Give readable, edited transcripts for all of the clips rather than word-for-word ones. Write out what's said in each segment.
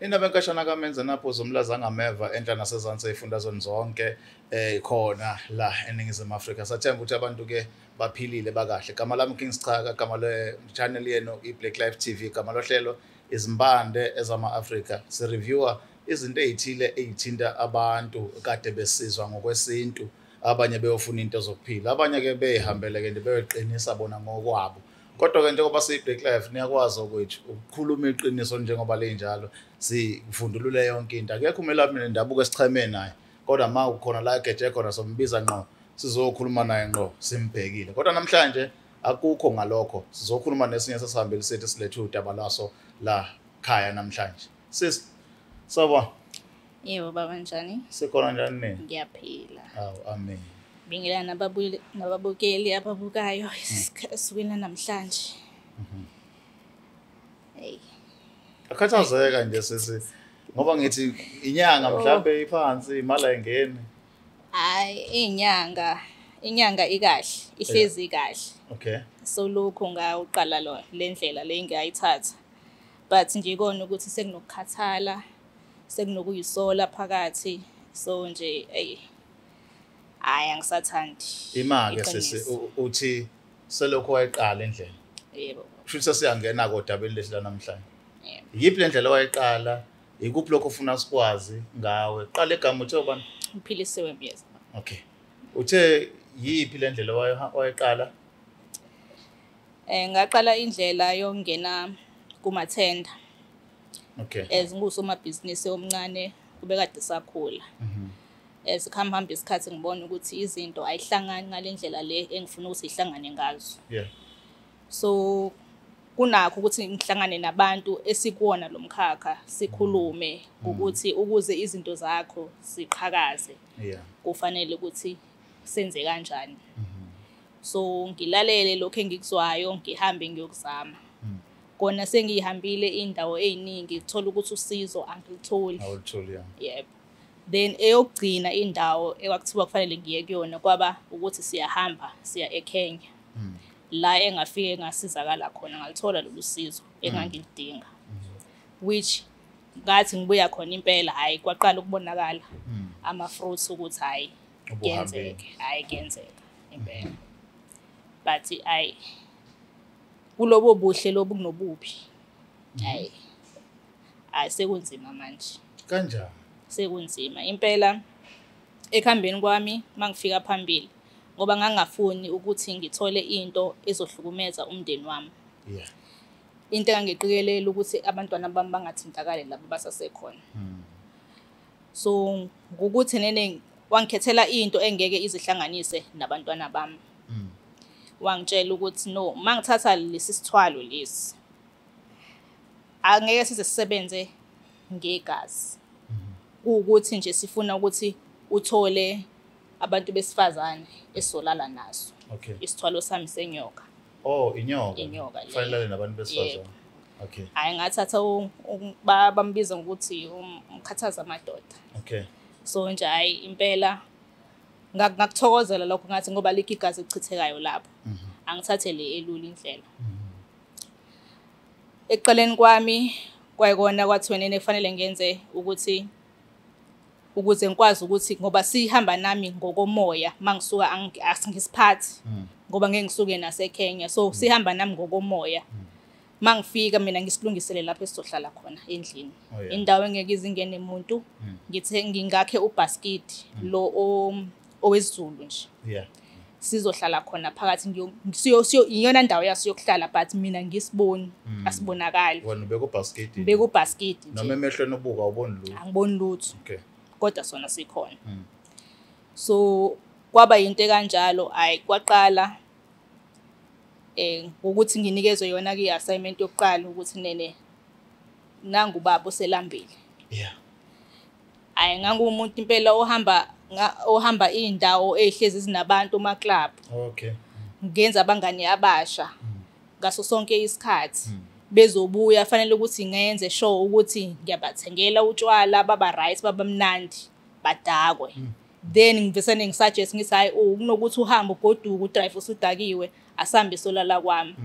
Indaba enkashana kaMenza napho zomlaza ngameva enhla nasezansi ey'fundazweni zonke khona la eNingizimu Afrika. Sathemba ukuthi abantu ke baphilile bakahle. Igama lami King Schaka, igama le channel yenu i-Black Life TV, igama lohlelo izimpande ezama-Afrika. Si-reviewa izinto ey'thile ey'thinta abantu kade besizwa ngokwesintu, abanye beyofuna into zokuphila, abanye ke beyihambele ke nje beyoqinisa bona ngokwabo. Kodwa ke njengoba siyi-Black Life niyakwazi okwethu ukukhuluma iqiniso njengoba linjalo, sivundulule yonke into. Akekho umelaphi nendabuko esicheme naye, kodwa ma ukhona la egeje khona sombiza ngqo, sizokhuluma naye ngqo simbhekile. Kodwa namhlanje akukho ngalokho, sizokhuluma nesinye sesihambeli sethu silethe udaba lwaso la khaya namhlanje. Sis, sawubona. Yebo baba, njani? Sikhona njani nini? Ngiyaphila. Awu, amen. Bingelela nababukeli ababukayo esukwini namhlanje. Hey. Akhathazeka nje sisi, ngoba ngithi inyanga mhlambe iphansi imali ayingeni. Hayi, inyanga ikahle, ihlezi kahle. Okay. So lokho ngawuqala lo le ndlela le ngiyayithatha. But nje ikona ukuthi sekunokukhathala, sekunokuyisola phakathi. So nje hey, hayi angisathandi. Ima-ke sisi, uthi selokhu wayiqala indlela. Yebo. Kusho ukuthi sesiyangena kodabeni lesi la namhlanje. Yebo. Yiphi le ndlela owayiqala? Ikuphi lokho ofuna sikwazi ngawe? Qala igama uthe ubani? Ngiphilisiwe Myeza. Okay. Uthe yiphi le ndlela owayiqala? Ngaqala indlela yokungena kumathenda. Okay. As ngusomabhizinisi omncane ubekade sakhula. As kuhamba isikhathi ngibona ukuthi izinto ayihlangani ngale ndlela le engifuna ukuthi ihlangane ngazo. Yeah. So kunakho ukuthi ngihlangane nabantu esikuwona lo mkhakha sikhulume ukuthi ukuze izinto zakho ziqhakaze. Yeah. Kufanele ukuthi senze kanjani. So ngilalele lokho engikuzwayo, ngihambe ngiyokuzama. Kona sengihambile indawo eziningi ngithola ukuthi usizo angilitholi. Awulitholi, yeah. Yebo. Then eyokugcina indawo ekwakuthiwa kufanele ngiye kuyona kwaba ukuthi siyahamba siya eKenya. La engafike ngasizakala khona, ngalithola lolu sizo engangilidinga. Which ngathi ngibuya khona impela, hayi kwaqala ukubonakala ama fruits ukuthi hayi kuyenzeka, hayi kuyenzeka impela. But hayi kulobo buhle lobu kunobubi. Hayi. Hayi sekunzima manje. Kanjani? Sekunzima impela. Ekuhambeni kwami mangifika phambili, ngoba ngangafuni ukuthi ngithole into ezohlukumeza umndeni wami. Yeah. Into engangiqikelela ukuthi abantwana bami bangathintakali labo basasekhona. So ngokuthi nene wangikhethela into engeke izihlanganise nabantwana bami. Wangitshela ukuthi no, mangithatha lesi sithwalo lesi angeke size sisebenze ngegazi. Ukuthi nje sifuna ukuthi uthole abantu besifazane esolala naso. Okay. Isithwalo sami senyoka. Oh, inyoka. Inyoka le. Kufanele nabantu besifazane. Okay. Hayi ngathatha bambiza ngokuthi umkhathaza amadoda. Okay. So nje hayi impela ngakuthokozela lokho, ngathi ngoba likho igazi elichithekayo lapho. Angithathe le elula indlela. Ekuqaleni kwami kwayikona kwathiwa nene kufanele ngenze ukuthi ukuze ngikwazi ukuthi ngoba sihamba nami ngokomoya mangisuka angisiphathi ngoba ngeke ngisuke naseKenya, so sihamba nami ngokomoya. Mangifika mina ngisilungisele lapho esizohlala khona endlini. Oh, yeah. Indawo engeke izingene umuntu, ngithe ngingakhe ubasket lo owezulu nje. Yeah. Sizohlala khona phakathi, iyona ndawo yaso yokuhlala, but mina ngisiboni, asibonakali. Wena ubeka ubasket. Ubeka ubasket nje. Noma emehlweni ubuka awuboni lutho. Angiboni lutho. Okay. Kodwa sona sikhona. So kwaba into kanjalo, hayi kwaqala ngokuthi nginikezwe yona ke assignment yokuqala ukuthi nene nangu baba oselambile. Yeah. Hayi ngangumuntu impela ohamba indawo ezihlezi zinabantu ema club. Okay. Ngenza abangani abasha ngaso sonke isikhathi. Bezobuya fanele ukuthi ngenze sure ukuthi ngiyabathengela utshwala, baba right, baba mnandi, badakwe. Then ngivesane ngisuggest ngithi hayi kunokuthi uhambe ugoduke udrive usudakiwe, asambe solala kwami.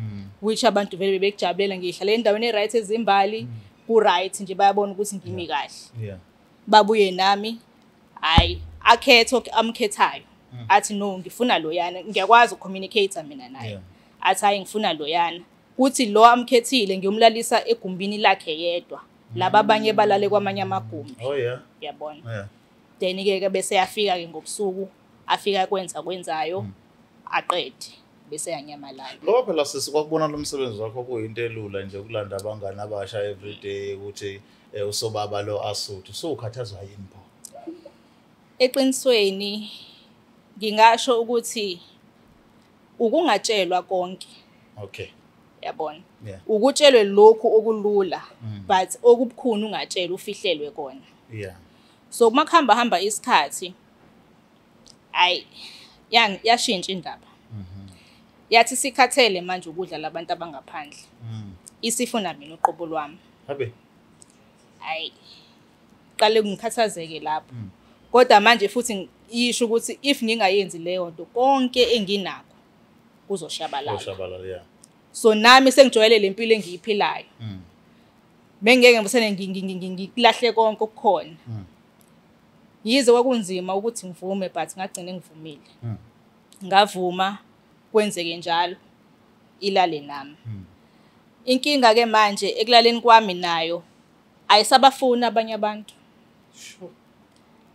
Which abantu vele bebekujabulela, ngihlala endaweni e-right ezimbali. Ku right nje bayabona ukuthi ngimi kahle. Babuye nami hayi akhetho amkhethayo. Athi no ngifuna loyana, ngiyakwazi ukucommunicate mina naye. Athi hayi ngifuna loyana. Kuthi lo amkhethile ngiyomlalisa egumbini lakhe yedwa. Laba abanye balale kwamanye amagumbi. Oh yeah. Yabona. Yeah. Then ke bese yafika ke ngobusuku, afika kwenza kwenzayo aqede bese yanyamalala. Ngoba phela sisi kwakubona lo msebenzi wakho kuyinto elula nje ukulanda abangani abasha every day ukuthi usobaba lo asuthu. So ukhathazwa yini pho? Eqinisweni ngingasho ukuthi ukungatshelwa konke. Okay. Yabona. Ukutshelwe lokhu okulula but okubukhuni ungatshelwa ufihlelwe kona. Yeah. So uma kuhamba hamba isikhathi ayi yashintsha indaba. Yathi sikhathele manje ukudla labantu abangaphandle. Isifuna mina uqobo lwami. Habe. Ayi. Qale ngikhathazeke lapho. Kodwa manje futhi isho ukuthi if ngingayenzi leyo nto konke enginakho kuzoshabalala. Kuzoshabalala, yeah. So nami sengijwayele lempilo engiyiphilayo. Bengeke ngibusene ngilahle konke okukhona. Yize kwakunzima ukuthi ngivume but ngagcina ngivumile. Ngavuma kwenzeke njalo ilale nami. Inkinga ke manje ekulaleni kwami nayo ayisabafuna abanye abantu. Sure.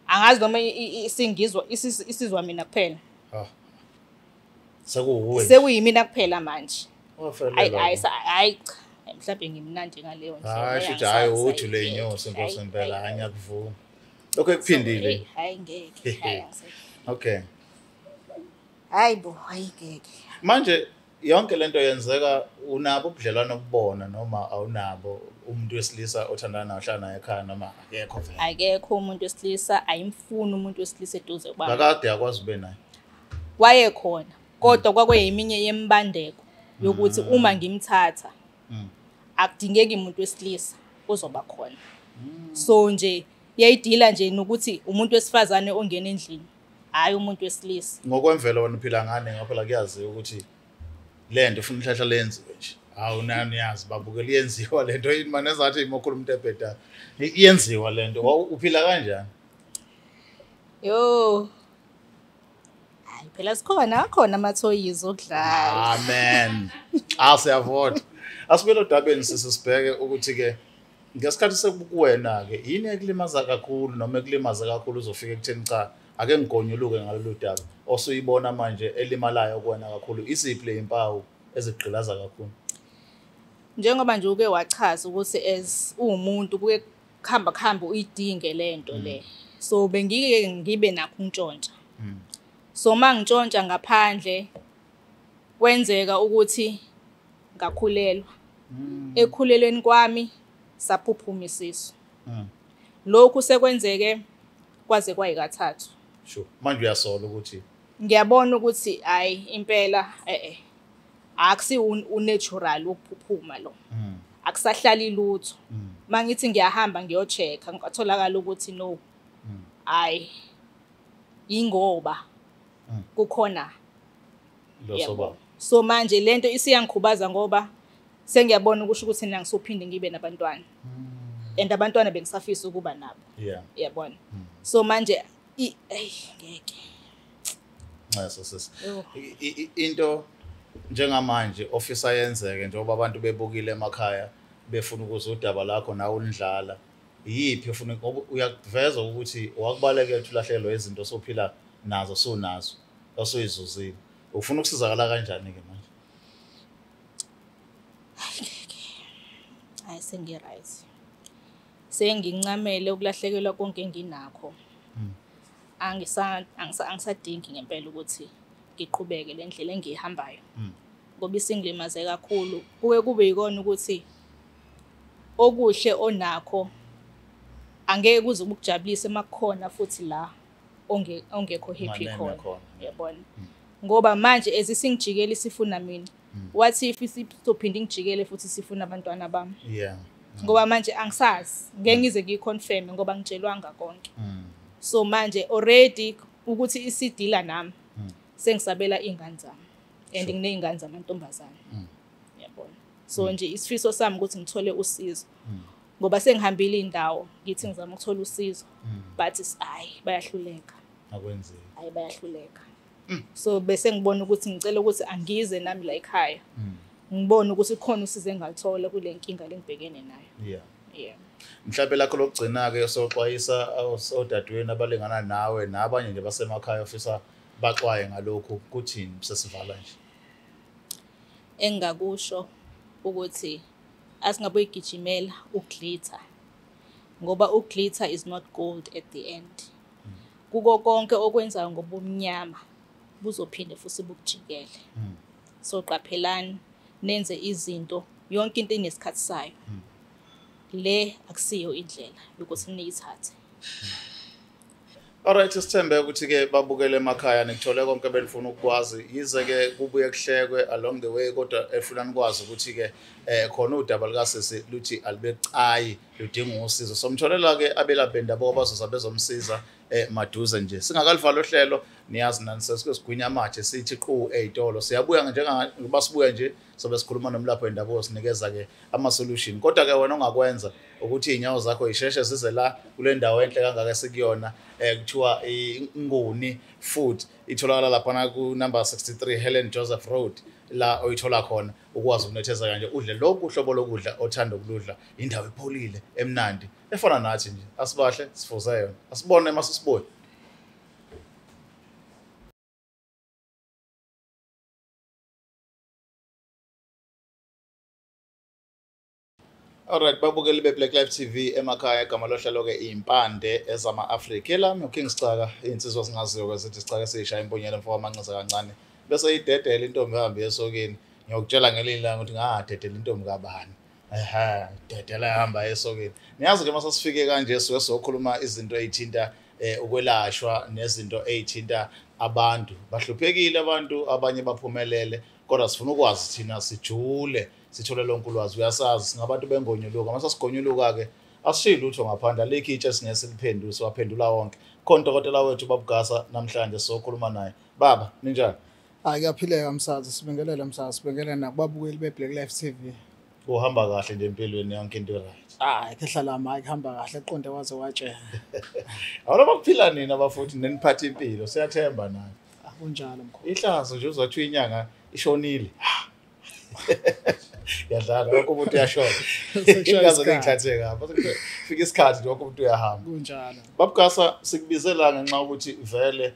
Angazi noma isingizwa isizwa mina kuphela. Ah. Sekuwuwe. Sekuyimina kuphela manje. Hayi hayi mhlawumbe ngimnandi ngaleyo ndlela. Hayi shuthi hayi uthi le inyosi inkosi impela hayi ngiyakuvuma. Lokho ekuphindile. Hayi ngeke. Hayi angiseke. Okay. Hayi bo hayi ngeke. Manje yonke lento yenzeka unabo ubudlelwano obubona noma awunabo umuntu wesilisa othandana naye ohlala naye ekhaya noma akekho vele? Akekho umuntu wesilisa, ayimfuni umuntu wesilisa eduze kwami. Kakade akwazi ube naye. Wayekhona kodwa kwakuyiminye yembandeko yokuthi uma ngimthatha akudingeki umuntu wesilisa ozoba khona. So nje yayidila nje nokuthi umuntu wesifazane ongena endlini, hayi umuntu wesilisa. Ngokwemvelo wena uphila ngane ngoba phela kuyaziwa ukuthi lento ufuna inhlahla lenziwe nje. Hawu nani yazi babukela iyenziwa lento yini manje ezathi imokhulu umuntu ebheda. Iyenziwa lento. Uphila kanjani? Yo. Hayi phela sikhona akhona amathoyizi okudlala. Amen. Asiyavota. Asibele odabeni sisi sibheke ukuthi ke ngesikhathi sekukuwena ke yini ekulimaza kakhulu noma ekulimaza kakhulu uzofika ekutheni cha ake ngigonyuluke ngalolu daba osuyibona manje elimalayo kuwena kakhulu, isiphi le impawu ezigqilaza kakhulu? Njengoba nje uke wachaza ukuthi as uwumuntu kuke kuhamba kuhamba uyidinge lento le. So bengike ngibe nakho untshontsha. So mangintshontsha ngaphandle kwenzeka ukuthi ngakhulelwa. Ekhulelweni kwami saphuphuma isisu. Lokhu sekwenzeke kwaze kwayikathathu. Sure. Manje uyasola ukuthi ngiyabona ukuthi hayi impela akusi unnatural ukuphuphuma lo. Akusahlali lutho. Mangithi ngiyahamba ngiyochecka ngatholakala ukuthi no. Hayi ingoba kukhona lo soba. So manje lento isiyangikhubaza ngoba sengiyabona ukusho ukuthi mina ngisophinde ngibe nabantwana. And abantwana bengisafisa ukuba nabo. Yeah. Yabona. So manje ngeke. Nxese sisi. Into njengamanje ofisa yenzeke njengoba abantu bebukile emakhaya befuna ukuzwa udaba lakho nawe ulindlala. Yiphi ufuna ngoba uyakuveza ukuthi wakubalekela ukuthi ulahlekelwe izinto sophila nazo sonazo osuyizuzile. Ufuna ukusizakala kanjani ke manje? Hayi sengi-right. Sengincamele ukulahlekelwa konke enginakho. Angisadingi ngempela ukuthi ngiqhubeke le ndlela engiyihambayo. Ngoba isingilimaze kakhulu. Kuke kube yikona ukuthi okuhle onakho angeke kuze ukujabulise makukhona futhi la ongekho happy khona. Yabona. Ngoba manje ezisingijikela isifuna mina. What if isizophinda ingijikele futhi sifuna abantwana bami? Yeah. Ngoba manje angisazi, ngeke ngize ngiyiconfirm ngoba ngitshelwanga konke. So manje already ukuthi isidila nami sengisabela izingane zami and nginezingane zamantombazane. Yabona. So nje isifiso sami ukuthi ngithole usizo. Ngoba sengihambile indawo ngithi ngizama ukuthola usizo, but hayi bayahluleka. Akwenzeki. Hayi bayahluleka. So bese ngibona ukuthi ngicela ukuthi angize nami la ekhaya. Ngibone ukuthi khona usizo engalithola kule nkinga lengibhekene nayo. Yeah. Yeah. Mhlawumbe lakho lokugcina ke soxwayisa odadewenu abalingana nawe nabanye nje basemakhaya ofisa baxwaye ngalokhu, kuthini sesivala nje? Engingakusho ukuthi asingaboyigijimela uglitter, ngoba uglitter is not gold at the end. Kuko konke okwenzayo ngobumnyama buzophinde futhi bukujikele. So qaphelani, nenze izinto, yonke into inesikhathi sayo. Le akusiyo indlela yokuthi niyithathe. Alright, sithembe ukuthi ke babukele emakhaya nikuthole konke benifuna ukukwazi. Yize ke kubuye kuhlekwe along the way, kodwa efuna nikwazi ukuthi ke khona udaba likaSisi luthi alibecayi, ludinga usizo. Somtholela ke abelaphi bendabuko bazoza bezomsiza maduze nje. Singakalivala uhlelo, niyazi nani sesike sigwinya amathe sithi qhu ey'tolo. Siyabuya njengoba sibuya nje sobe sikhuluma nomlaphi wendabuko, sinikeza ke ama-solution. Kodwa ke wena ongakwenza ukuthi iy'nyawo zakho yisheshe zize la kule ndawo enhle kangaka esikuyona, kuthiwa iNguni Food, itholakala laphana ku number 63 Helen Joseph Road, la oyithola khona ukwazi ukunethezeka nje udle lokhu uhlobo lokudla othanda ukuludla. Indawo epholile emnandi efana nathi nje. Asibahle sifuze yona, asibone mase sibuye. Alright, babukeli be-Black Life TV emakhaya, igama lohlelo-ke Impande ezama-Afrika. Elami uKing Sicaka, iy'nsizwa singaziyo-ke zithi Sicaka siyishaya imponyela mfo wamanxiza kancane. Bese idedela intombi ihambe esokeni. Ngiyokutshela ngelinye ilanga ukuthi ngadedela intombi kabani. Ehhe, dedela ihamba esokeni. Niyazi-ke uma sesifike kanje suke sokhuluma izinto ey'thinta ukwelashwa nezinto ey'thinta abantu. Bahluphekile abantu, abanye baphumelele, kodwa sifuna ukwazi thina sijule, sithole lonke ulwazi. Uyasazi singabantu bengonyuluka, mase sigonyuluka-ke asishiyi lutho ngaphandle, alikho itshe esingeke siliphendule, siwaphendula wonke. Khona udokotela wethu uBaba namhlanje sizokhuluma naye. Baba, ninjani? Hayi, kuyaphileka msazi, sibingelele msazi, sibingelele nakubabukeli be-Black Life TV. Uhamba kahle nje empilweni, yonke into right? Hayi, khehla lami, hayi kuhamba kahle, qonde waze watshela. Awulaba kuphila nini abafuthi neniphatha impilo, siyathemba nayo. Akunjalo mkhulu. Ihlazo nje uzothiwa inyanga ishonile. Yadlala, wonke umuntu uyashona. Ingaze ngithathe ngapha. Fika isikhathi nje wonke umuntu uyahamba. Kunjalo. Babugasa, sikubizela ngenxa yokuthi vele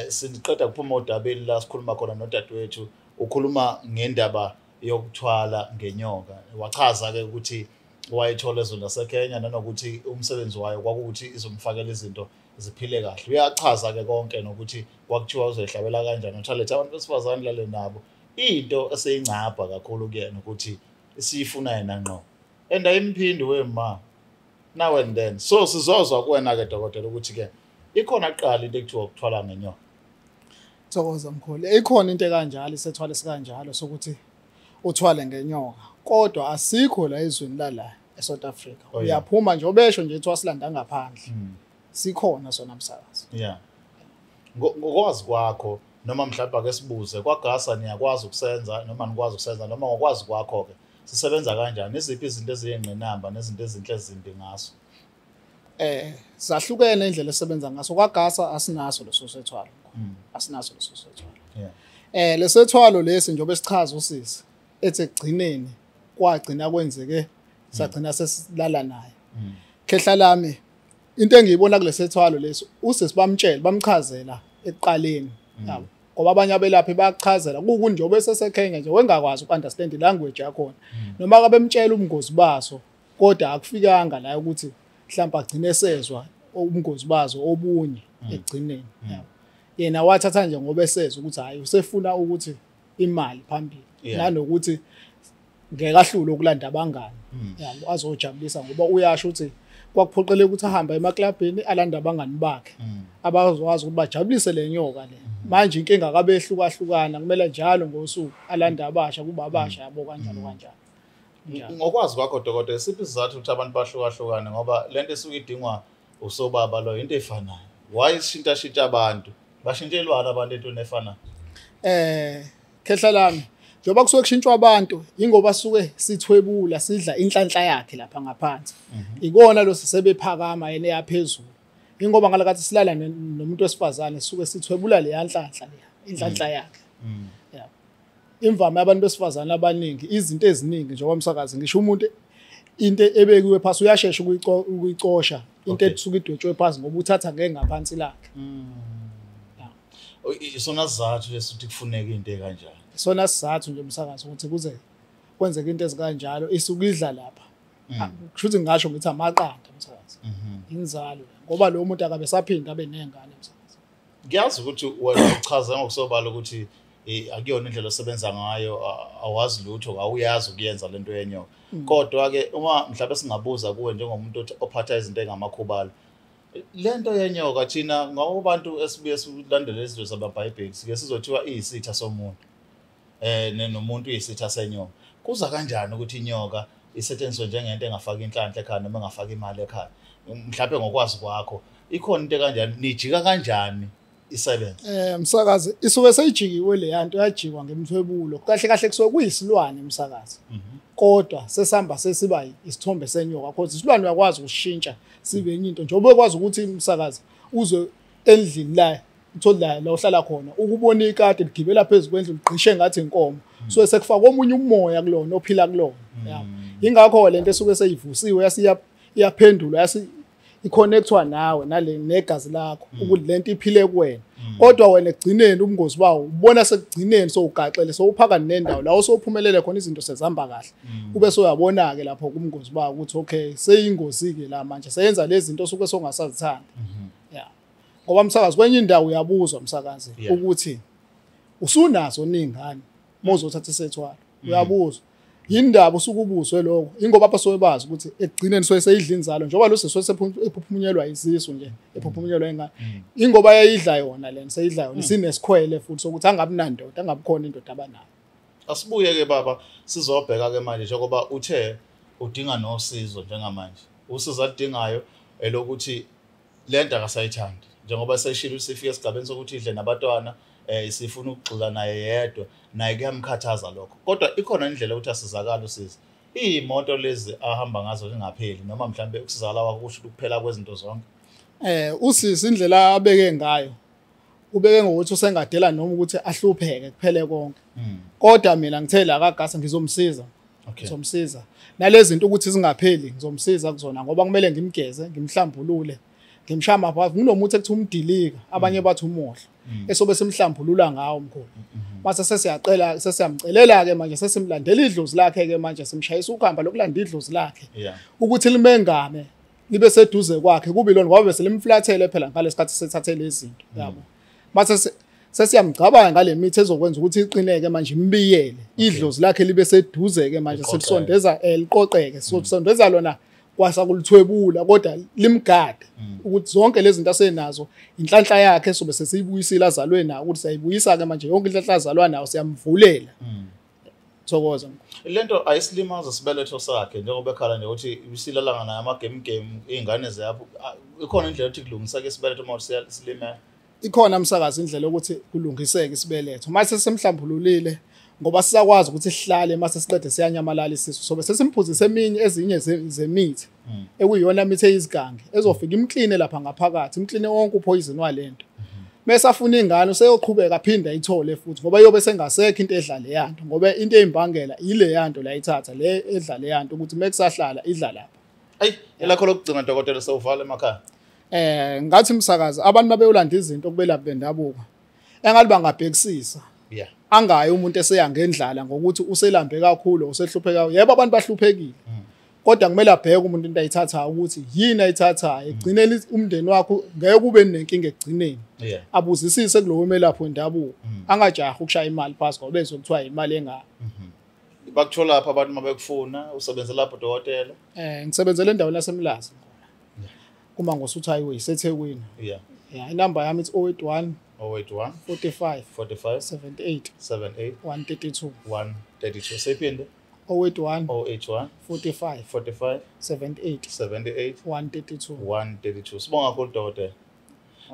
siqeda kuphuma odabeni la sikhuluma khona nodadewethu, ukhuluma ngendaba yokuthwala ngenyoka. Wachaza ke ukuthi wayithola ezweni laseKenya nanokuthi umsebenzi wayo kwakuwukuthi izomfakela izinto ziphile kahle. Uyachaza ke konke nokuthi kwakuthiwa uzoyihlabela kanjani, uthalethe abantu besifazane lale nabo. Into eseyingcabha kakhulu kuyena ukuthi isifuna yena ngqo. And ayimphindi wema now and then. So sizozwa kuwena ke dokotela ukuthi ke ikhona kuqala into ekuthiwa ukuthwala ngenyoka. Thokoza mkhulu. Ikhona into ekanjalo, isethwalo sikanjalo sokuthi uthwale ngenyoka. Kodwa asikho la ezweni lala eSouth Africa. Oh, yeah. Uyaphuma nje obesho nje ethiwa silanda ngaphandle. Sikhona sona msakazi. Yeah. Ngokwazi kwakho noma mhlawumbe ake sibuze kwaGasa, niyakwazi ukusenza noma nikwazi ukusenza noma ngokwazi kwakho ke sisebenza kanjani? Iziphi izinto eziyingqinamba nezinto ezinhle ezimbi ngaso? Zahlukene indlela esebenza ngaso. KwaGasa asinaso leso sethwalo. Asinaso leso sethwalo. Yeah. Lesethwalo lesi njengoba sichaza usisi ethi ekugcineni kwagcina kwenzeke sagcina sesilala naye. Khehla lami, into engiyibona kulesethwalo lesi, usisi bamtshela bamchazela ekuqaleni, yabo. Ngoba abanye abelaphi bayachazela kukunjengoba eseseKenya nje wengakwazi ukunderstand ilanguage yakhona. Noma kabe bemtshela ubungozi baso, kodwa akufikanga la ukuthi mhlawumbe agcine sezwa ubungozi bazo obunye ekugcineni, yabo. Yena wathatha nje ngoba esezwa ukuthi hayi usefuna ukuthi imali phambili, nanokuthi ngeke ahlule ukulanda abangani, yabo, azojabulisa ngoba uyasho ukuthi kwakuphoqeleka ukuthi ahambe emaklabhini alanda abangani bakhe abazokwazi ukuthi bajabulise le nyoka le. Manje inkinga kabehlukahlukana, kumele njalo ngosuku alanda abasha kuba abasha, yabo, kanjalo kanjalo. Ngokwazi kwakho dokotela, siphi isizathu ukuthi abantu bahlukahlukane? Ngoba lento esuke idingwa usobaba lo into efanayo. Why sishintsha abantu? Bashintshelwana abantu entweni efanayo? Khehla lami, Njengoba kusuke kushintshwa abantu ingoba suke sithwebula sidla inhlanhla yakhe lapha ngaphansi. Ikona lo sebephakama yena yaphezulu. Ingoba ngalakathi silala nomuntu wesifazane suke sithwebula le yanhlanhla leya, inhlanhla yakhe. Yeah. Imvama yabantu besifazane abaningi izinto eziningi njengoba umsakazi ngisho umuntu into ebekiwe phasi uyashesha ukuyicosha into esuke idwetshwe phasi ngoba uthatha ngengaphansi lakhe. Isona sizathu lesithi kufuneka into ekanjalo. Isona sizathu nje umsakazi ukuthi kuze kwenzeke into ezikanjalo isuke idla lapha. Kusho ukuthi ngisho ngithi amaqanda umsakazi. Inzalo ngoba lo muntu akabe saphinda abe nengane umsakazi. Ngiyazi ukuthi wena uchaza ngokusobala ukuthi akuyona indlela osebenza ngayo, awazi lutho, awuyazi ukuyenza lento yenyoka. Kodwa ke uma mhlawumbe singabuza kuwe njengomuntu ophatha izinto engamakhubalo, lento yenyoka thina ngabantu esibuye silandele izinto zabaBhayibheli sike sizothiwa iyisitha somuntu nomuntu uyisitha senyoka. Kuza kanjani ukuthi inyoka isetshenziswe njengento engafaka inhlanhla ekhaya noma engafaka imali ekhaya? Mhlawumbe ngokwazi kwakho ikhona into kanjani, nijika kanjani isebenze? Msakazi isuke seyijikiwe le yanto, yajikwa ngemthwebulo. Kahle kahle kusuke kuyisilwane msakazi. Kodwa sesihamba sesiba isithombe senyoka because isilwane uyakwazi ukushintsha sibe enye into. Njengoba ukwazi ukuthi umsakazi uzwe endlini la uthole la uhlala khona ukubona ikati ligibela phezulu kwendlu ligqishe ngathi inkomo, so sekufaka omunye umoya kulona ophila kulona. Yabo, ingakho lento esuke seyivusiwe yasiya iyaphendulwa yasi iconnectwa nawe nale negazi lakho ukuthi lento iphile kuwena. Kodwa wena egcineni ubungozi bawo ubona sekugcineni sowugaxele sowuphaka nendawo la osophumelele khona izinto sezihamba kahle, ube soyabona ke lapho kubungozi bawo ukuthi okay seyingozi ke la manje seyenza lezi zinto osuke songasazithandi. Yeah, ngoba umsakazi kwenye indawo uyabuzwa umsakazi ukuthi usunazo ningane mozothatha isethwalo, uyabuzwa yindaba usukubuzwe lokho, ingoba apha soyebazi ukuthi ekugcineni soye seyidla inzalo njengoba lo seswe sephuphunyelwa isisu nje ephuphunyelwa ingane, ingoba yayidla yona lena seyidla yona sinesikhwele futhi sokuthi angabi nandoda angabi khona indoda abanayo. Asibuye ke baba sizobheka ke manje njengoba uthe udinga nosizo njengamanje, usizo aludingayo elokuthi lento akasayithandi njengoba seyishilo usifika esigabeni sokuthi idle nabatwana, isifuna ukugxila naye yedwa, naye kuyamkhathaza lokho. Kodwa ikhona indlela ukuthi asizakala usizo. Iy'moto lezi ahamba ngazo zingapheli noma mhlambe ukusizakala kwakho kusho ukuphela kwezinto zonke. Usisi indlela abeke ngayo ubeke ngokuthi usengadela noma ukuthi ahlupheke kuphele konke. Kodwa mina ngithe la kaGasa ngizomsiza. Ngizomsiza. Nalezi zinto ukuthi zingapheli ngizomsiza kuzona ngoba kumele ngimgeze, ngimhlambulule. Ngimshama phansi kunomuthi ekuthiwa umdilika, abanye bathi umuhlo esobe simhlambulula ngawo mkhulu. Mase sesiyaqela sesiyamcelela ke manje sesimlandela idlozi lakhe ke manje simshayisa ukhamba lokulanda idlozi lakhe ukuthi limengame libe seduze kwakhe kube lona ngoba bese limflathele phela ngalesikhathi sethathe lezi zinto yabo. Mase sesiyamgcabanga ngale mithi ezokwenza ukuthi iqineke manje imbiyele idlozi lakhe libe seduze ke manje selisondeza liqoqeke sosondeza lona kwasa kulithwebula kodwa limgade ukuthi zonke lezi zinto asenazo inhlanhla yakhe sobe sesiyibuyisile azalwe nayo ukuthi siyayibuyisa ke manje yonke inhlanhla azalwa nayo siyamvulela. Thokoza. Lento ayisilimaza sibeletho sakhe njengoba ekhala nje ukuthi isilalanga naye ama game game izingane ziyapho, ikhona indlela yokuthi kulungiseke isibeletho uma silimele? Ikhona umsakazi indlela yokuthi kulungiseke isibeletho mase sesimhlambululile ngoba sisakwazi ukuthi sihlale mase siqede siyanyamalala isisu sobe sesimphuzise eminye ezinye zemithi ekuyiyona mithi eyizigange ezofika imkline lapha ngaphakathi imkline wonke upoison walento. Mase afuna ingane useyoqhubeka aphinda ayithole futhi ngoba yobe sengasekho into edla le yanto ngoba into eyimbangela ile yanto la ithatha le edla le yanto ukuthi mekusahlala idla lapha. Ayi elakho lokugcina dokotela sewuvala emakhaya. Ngathi umsakazi abantu babeyolanda izinto kubelaphi bendabuko engathi bangabhekisisa. Angayi umuntu eseya ngendlala ngokuthi uselambe kakhulu usehlupheka. Yebo abantu bahluphekile. Kodwa kumele abheke umuntu into ayithathayo ukuthi yini ayithathayo egcineni umndeni wakho ngeke kube nenkinga ekugcineni. Abuzisise kulowo melaphi wendabuko angajahi ukushaya imali phasi ngoba bezokuthiwa imali engaka. Bakuthola lapha abantu mabekufuna usebenza lapho dokotela? Ngisebenzele endaweni yaseMlazi khona. Kuma ngoSuthu Highway seThekwini. Yeah, inamba yami ithi 081 081 45 45 78 78 132 132. Seyiphinde 081 081 45 45 78 78 132 132. Sibonga kakhulu dokotela.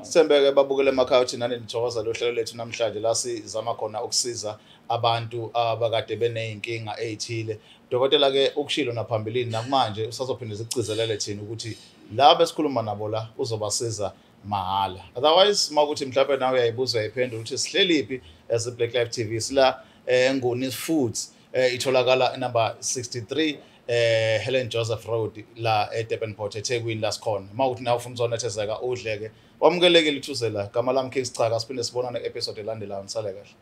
Sithembeke babukele emakhaya ukuthi nani nithokoza lo hlelo lethu namhlanje la sizama khona ukusiza abantu abakade beney'nkinga ey'thile. Dokotela ke ukushilo naphambilini, nakumanje usazophinde sikucizelele thina ukuthi laba esikhuluma nabo la uzobasiza mahhala. Otherwise uma ukuthi mhlawumbe nawe uyayibuza, uyayiphendula ukuthi sihleliphi as Black Life TV, sila Nguni Foods, itholakala number 63 Helen Joseph Road la eDurban-Port, eThekwini la sikhona. Uma ukuthi nawe ufuna uzonethezeka udleke, wamukelekile, ithuze la. Gama lami King Sichaka, siphinde sibonane episode elandelayo. Nisale kahle.